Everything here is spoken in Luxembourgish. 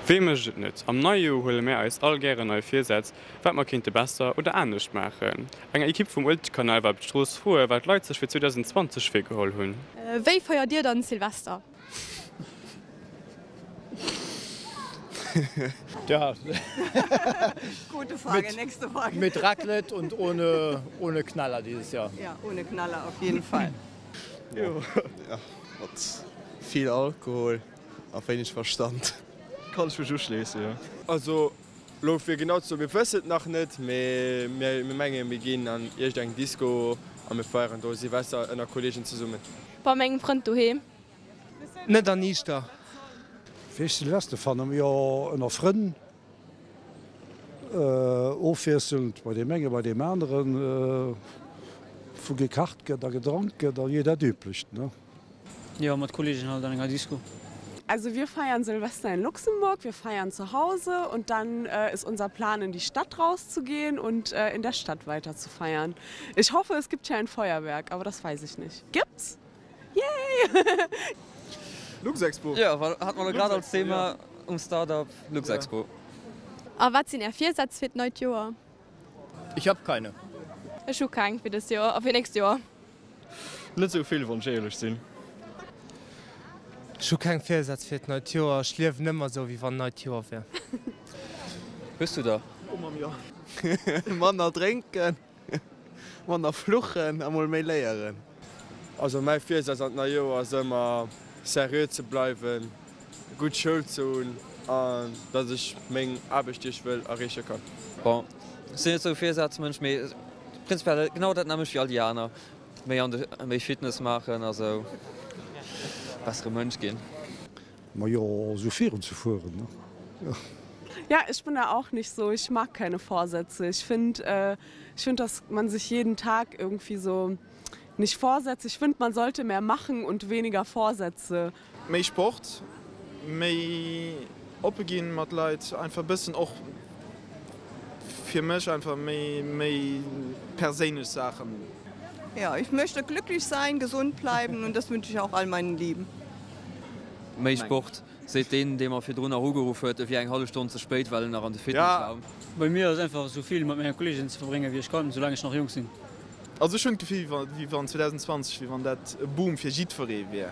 Wee mécht et net? Am Neijoer huele mär eis all gären nei Virsätz, wat mer kéinte besser oder anescht maachen. Eng Ekipp vum Uelzechtkanal war op d'Strooss froe wat d'Leit sech fir 2020 virgeholl hunn. Wéi feiert Dir dann Silvester? Ja. Gute Frage, nächste Frage. Mit Raclette und ohne, ohne Knaller dieses Jahr. Ja, ohne Knaller auf jeden Fall. Jo. Ja, mat vill Alkohol a wéineg Verstand. Kann ech mech uschléissen, jo. Also lo fir genau ze soen, mir wëssen et nach net, mee mir mengen mir ginn an iergend eng Disco a mir feieren do Silvester ënner Kollegen zesummen. Bei mengem Frënd doheem. Net erniichter. Wéi ech Silvester fannen? Jo, ënner Frënn, ofwiesselnd bei deem enge, bei deem aneren, wou gekacht gëtt a gedronk gëtt a jee dat Üblecht, ne? Jo, mat Kollegen halt an enger Disco. Also wir feiern Silvester in Luxemburg, wir feiern zu Hause und dann ist unser Plan in die Stadt rauszugehen und in der Stadt weiter zu feiern. Ich hoffe es gibt hier ein Feuerwerk, aber das weiß ich nicht. Gibt's? Yay! Luxexpo. Jo, hat mer lo grad als Thema um Startup Luxexpo. A wat sinn Är Virsätz fir d'neit Joer? Ich hab keine. Ech hu keng fir dëst Joer a fir nächst Joer. Net sou vill, wann ech éierlech sinn. Ech hu keng Virsätz fir d'neit Joer. Ech liewen ëmmer sou, wéi wann neit Joer wär. Hues du der? Oh Mamm, jo. Manner drénken, manner fluchen a mol méi léieren. Also mäi Virsaz an d'nei Joer ass ëmmer seriö ze bleiwen, gutt Schoul ze hunn an datt ech meng Aarbecht déi ech wëll erreeche kann. Bon, ech sinn net sou e Virsazmënsch, mee prinzipiell genau dat nämmlecht wéi all déi aner, méi an de, méi Fitness maachen a sou, bessere Mënsch ginn. Majo, esou virun ze fueren, ne? Ja, ich bin da auch nicht so, ich mag keine Vorsätze. Ich find, ich find, dass man sich jeden Tag irgendwie so nicht Vorsätze, ich find, man sollte mehr machen und weniger Vorsätze. Méi Sport, méi oppe ginn mat Leit, einfach e bëssen och fir mech einfach méi méi perséinlech Saachen. Ja, ich möchte glücklich sein, gesund bleiben und das wünsche ich auch all meinen Lieben. Méi Sport, seet deen, dee mer virdrun nach ugeruff huet, e wier eng hallef Stonn ze spéit, well en nach an de Fitness war. Bei mir ass einfach esou vill mat menge Kolleegen ze verbréngen wéi ech kann, soulaang ech nach jonk sinn. Also ech hunn d'Gefill wéi wann 2020, wéi wann dat e Boom fir jiddweree wier.